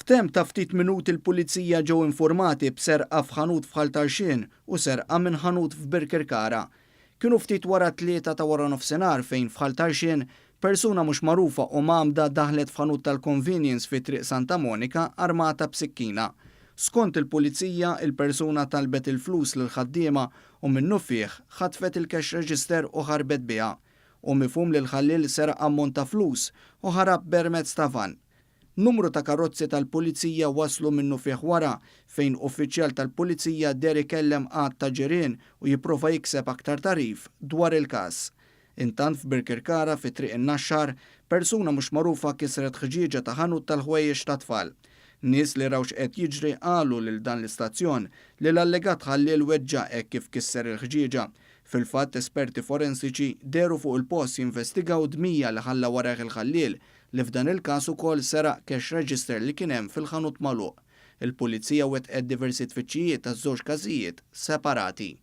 F'temp ta' ftit minuti l-Pulizija ġew informati b'serqa f'ħanut f'Ħal Tarxien u serqa minn ħanut f'Birkirkara. Kienu ftit wara t-tlieta ta' waranofsinhar fejn f'Ħal Tarxien, persuna mhux magħrufa u mgħammda daħlet f'ħanut tal-convenience fi Triq Santa Monika armata b'sikkina. Skont il-Pulizija, il-persuna talbet il-flus lill-ħaddiema u minnufih ħatfet il-cash register u ħarbet biha. Hu mifhum li l-ħalliel seraq ammont ta' flus u ħarab permezz ta' vann. Numru ta' karozzi tal-Pulizija waslu minnufih wara, fejn uffiċjal tal-Pulizija deher ikellem għadd ta' ġirien u jipprova jikseb aktar tagħrif dwar il-każ. Intant f'Birkirkara fi Triq in-Naxxar, persuna mhux magħrufa kisret ħġieġa ta' ħanut tal-ħwejjeġ tat-tfal. Nies li raw x'qed jiġri qalu lil dan l-istazzjon li l-allegat ħalliel weġġa' hekk kif kisser il-ħġieġa. Fil-fatt esperti forensiċi dehru fuq il-post jinvestigaw dmija li ħalla warajh il-ħalliel li f'dan il-każ ukoll seraq cash register li kien hemm fil-ħanut magħluq. Il-Pulizija wettqet diversi tfittxijiet għaż-żewġ każijiet separati.